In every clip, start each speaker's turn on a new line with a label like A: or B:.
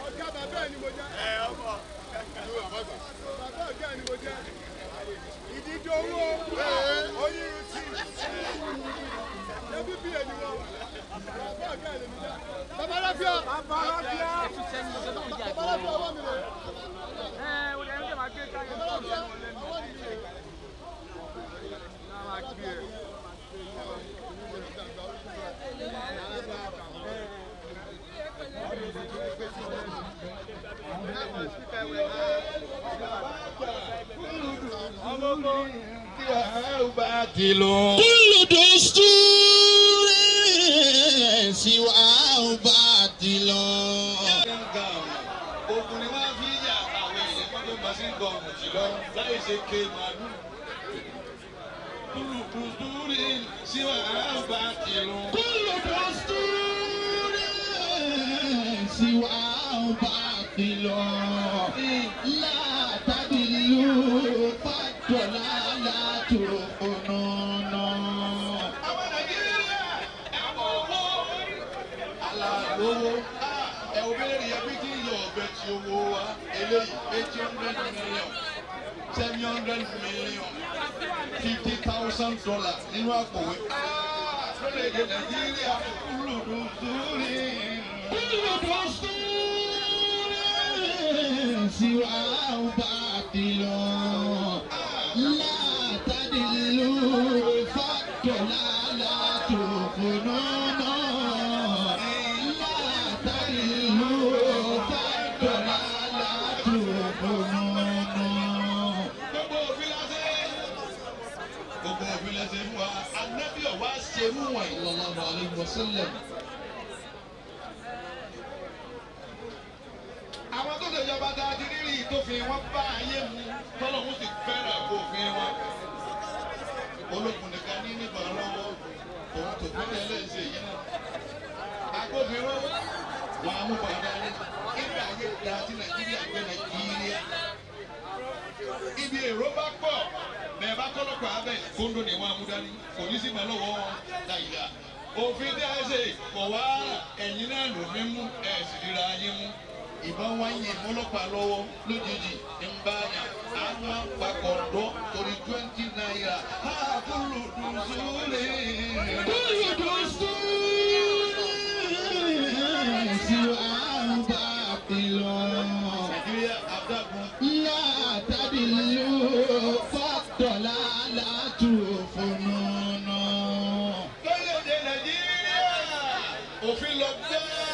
A: Ọ̀gá bàbá ẹ̀ ni mo jẹ́. Bàbá ọ̀gá ẹ̀ ni mo jẹ́. Ìdíje owó onírun tí. Ẹbí bí ẹni wọ́n. Bàbá ọ̀gá ẹ̀ lèmi jẹ́. Bàbá Aláfíà. Bàbá Aláfíà. Bàbá Aláfíà ọwọ́ mi rè. Bàbá Aláfíà ọwọ́ mi rè.
B: كل دستور سواه باطل.
C: Ogun ni wọ́n fi yà àwọn èèyàn kan tó máa sí gọ̀ọ̀mù jùlọ láì ṣe ké màálù. Kúlù dùdúrí síwá bá ti lù.
B: كل دستور سواه باطل. لا تدل فالضلالة فنون.
C: Àwọn Nàìjíríà ẹ̀kọ́ owó alálówó. Ẹ̀wọ̀n bẹ́ẹ̀ rí ẹbí tí ń yọ ọ̀bẹ tí owó wa eléyìí 800 million, 700 million, $50,000 nínú àpòwé. Lórílẹ̀-èdè Nàìjíríà kúlù dùdúrí.
B: كل دستور سواه باطل. لا تدل فالضلالة فنون. لا تدل فالضلالة فنون.
C: Gbogbo òfin lásẹ̀. Gbogbo òfin lásẹ̀ fún wa. Anábì ọ̀wá ṣerú wọ̀nyí.
B: صلى الله عليه وسلم.
C: Àwọn tó ṣèjọba tá a ti rírì tó fi wọn bá ayé mu tọ́lọ́hún sì fẹ́ràn kó fi wọn. Ológun nìkan ní nígbà lọ́wọ́ òun tó fi tẹ́lẹ̀ ń ṣe yìí náà. Agbófinró wọn á mú padà ní nígbà ayé da tí Nàìjíríà gbé Nàìjíríà. Ibi èrò bá pọ̀ bẹ́ẹ̀ bá kọ́lọ́pàá abẹ́ kóńdó ni wọ́n á mú dání kò ní sí ma lọ́wọ́ wọn láyìlá. Òfin tí a ṣe kọ̀ wá ẹ̀yìn náà ló fi mú ẹ̀ sì ríra yín mú. Ìbọn wá yìn mọ́lọ́pàá lọ́wọ́ lójijì ń bá yàn àwọn pakọ̀dọ́ torí ₦20. Kúlù dùn sóòlè.
B: كل دستور سواه باطل.
C: Nàìjíríà adágún.
B: لا تدل فالضلالة فنون.
C: Lórílẹ̀‐èdè Nàìjíríà òfin lọ gbáà.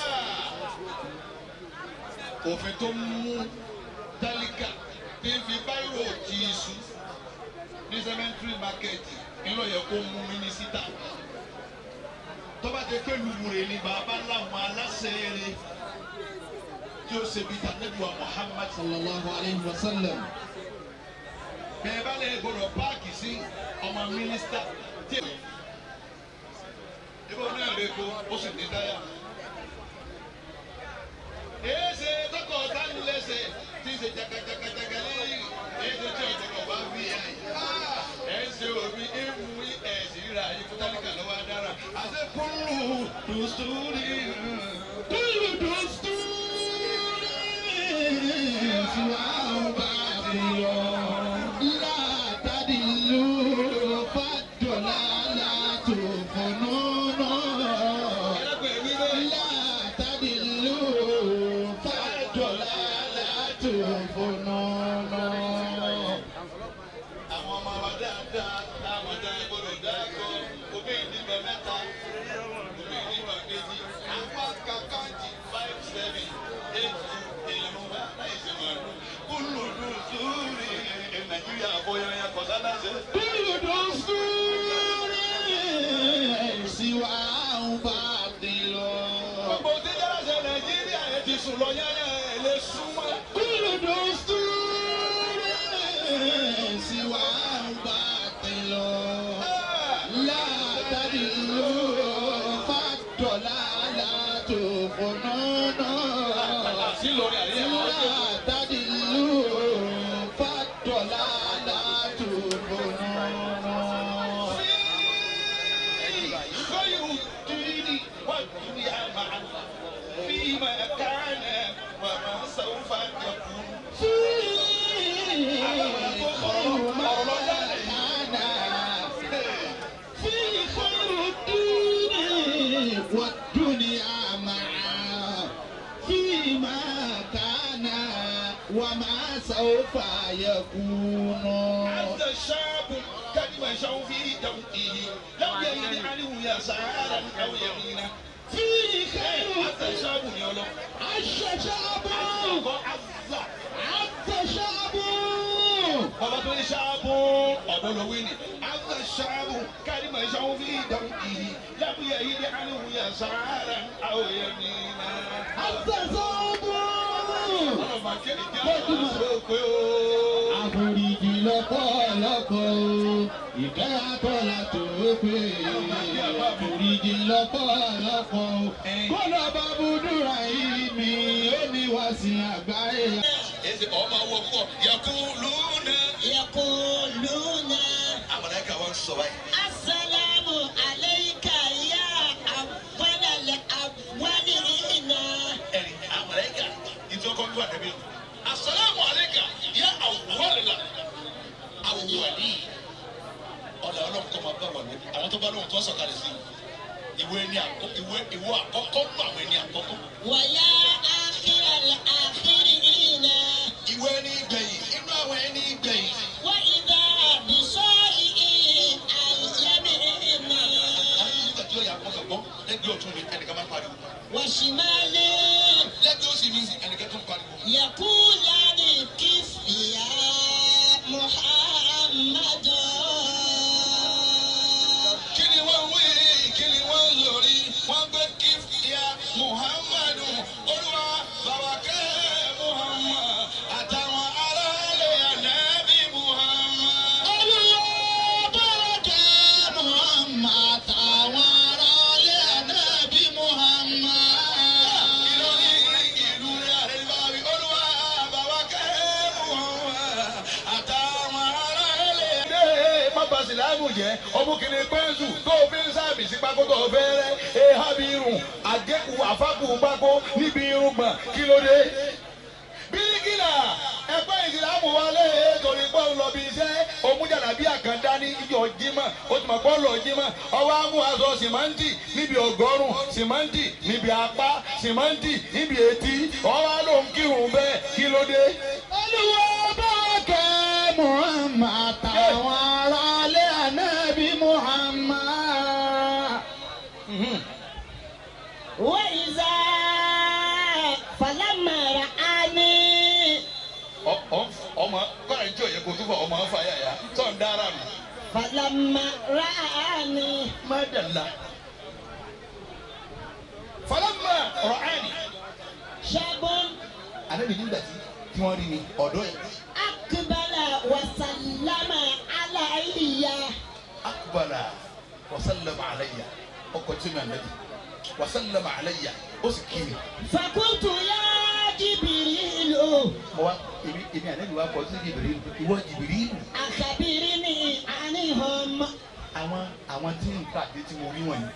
C: Òfin tó mú tálíkà tí ń fi báírò ti iṣu ní cemetery market ńlọ yẹ kó mú mínísítà. Tọ́ba ti pé lùwúre ni bàbá láwọn aláṣẹ rẹ̀ tí ó ṣe bíi tànẹ́bùwà Muhammad.
B: صلى الله عليه وسلم.
C: Bẹ́ẹ̀ bá lè gbọ́dọ̀ páàkì sí ọmọ mínísítà tí ibo náà lè kó ó sì ní táyà. Èéṣe tọkọ dánilẹ́sẹ̀ tí ń ṣe jagajaga lẹ́yìn èéṣe tí ọ̀jọ̀gbọ́n bá fi ẹ̀ ẹ̀ ń ṣe òbí ìmú ẹ̀ sì ríra ayé fún tálíkà lọ́wọ́ adára àti kúlù dùsúrì.
B: كل دستور سواه باطل. لا تدل فالضلالة فنون.
C: Ẹlẹ́gbẹ̀ẹ́ wí bẹ́ẹ̀.
B: لا تدل فالضلالة فنون.
C: Àwọn ọmọ wa dáadáa táwọn dá gbọ́dọ̀ dáa kọ́ omi ìdìbò mẹ́ta omi ìdìbò kejì àwọn kàkàǹtì 5 7 8 2 èrò láìsí màlúù kúlù dùn sórí Nàìjíríà bóyá kọ̀sánà ṣe.
B: كل دستور سواه باطل.
C: Gbogbo tí jẹ́rẹ̀sẹ̀ Nàìjíríà yẹn ti sùn lọ yányá ẹ̀ lè súnmọ́.
B: كل دستور سواه باطل. لا تدل فالضلالة فنون.
C: Sí lórí àríyá wọn.
B: لا تدل فالضلالة فنون.
C: ما كان وما سوف يكون.
B: فيه خير ما كان فيه خير الدين والدنيا معا فيما كان وما سوف يكون.
C: عز الشاب كلمة في دوئه لم يرد عنه يسارا أو يمينا.
B: فيه خير
C: عز الشاب يا الله.
B: عز شاب عز شاب
C: Bàbá tó ní ṣáàbù ọ̀dọ́ ló wí ni. Àzà ṣáàbù kálímà ṣáàbù fi dàrú ìhì lábúyà yìí ní àníwò yà sàárà àwòyẹ nínà.
B: عز شاب
C: Ọlọ́mọ akéde jẹ́ àwọn pé o.
B: Àforíjì lọ́pọ̀lọpọ̀ ìkẹ́ àtọ́lá tó pé. Àforíjì lọ́pọ̀lọpọ̀ kọ́lá bá búdúrà yìí mi ó ní wá sí àgbáyé.
C: Èsì ọmọ wọ pọ̀ yakuluna.
D: يقولون
C: Àmàlẹ́kà wọn sọ báyìí.
D: السلام عليك يا أول الأولين.
C: Ẹ̀rí àmàlẹ́kà ìtọ́kọ́ ń wà níbí. Asalaamu aleyka ya awwalila awwali. Ọ̀là ọlọ́run kọ́ máa bá wà níbí. Àwọn tó bá lóhùn tó sọ̀kalẹ̀ sí i. Ìwé ẹni àkọ́kọ́ ìwé àkọ́kọ́ nù àwọn ẹni àkọ́kọ́.
D: ويا آخر الآخرين.
C: Ìwé ẹni gbẹ̀yìn inú àwọn ẹni gbẹ̀yìn.
D: وإذا بصائر عن يميننا
C: Àwọn nígbà tí ó yà kọ́ kọ́ lẹ́gbẹ̀ẹ́ ọ̀tún mi ẹnìkan máa ń pariwo.
D: وشماله
C: Lẹ́gbẹ̀ẹ́ òsì mi ẹnìkan tún pariwo.
D: يقولان كف يا محمد.
C: Kí ni wọ́n wí? Kí ni wọ́n lórí? Wọ́n gbé kífìyà Muhammadu Olúwa bàbá kẹ́ Muhammad àtàwọn aráàlú ànábì Muhammad.
B: Olúwa báraka Muhammad àtàwọn aráalé ànábì Muhammad.
C: Ìlọrin ìlú rẹ̀ àrẹ́lẹ́báwí Olúwa bàbá kẹ́ Muhammad àtàwọn aráàlú. Ṣé má ba sìlámù jẹ́ ọmọkìnrin pẹ́ńsù tó o fi ń sáàmì sí pákó tó o fẹ́ rẹ́ ehabi irun àgékù àfákù pákó níbi irun gbọ̀n kí ló dé? Bíríkìlà ẹgbẹ́ ìsìlámù wálé torí pé ó ń lọ bí iṣẹ́ òmùjàlá bí àkàndá ní ìjọ jímọ̀ ó ti mọ̀ pé ó lọ jímọ̀ ọwọ́ á mú aṣọ sìmẹ́ǹtì níbi ọgọ́rùn sìmẹ́ǹtì níbi apá sìmẹ́ǹtì níbi etí ọwọ́ á ló ń kírun bẹ́ẹ̀ kí ló dé?
B: Olúwa báraka Muhammad àtàwọn aráalé ànábì Muhammad.
D: وإذا فلما رآني
C: Ọmọ kọ́ra ní tí ò yẹ kó túbọ̀ ọmọ ń fa yàyà tó ń dára nù.
D: فلما رآني
C: Má dàlá. Falamma ra'ani.
D: شاب
C: Ànábì nígbà tí wọ́n rí mi ọ̀dọ́ yẹn.
D: أقبل وسلم علي.
C: Akbala wasallama alayya ọkọ̀ tí mi ànábì wasallama alayya ó sì kí mi.
D: فقلت يا جبريل
C: Mo wá èmi ànábì wa kọ sí Jìbìrìlù ìwọ Jìbìrìlù.
D: أخبرني عنهم.
C: Àwọn tí ń pàdé tí mo rí wọ̀nyí.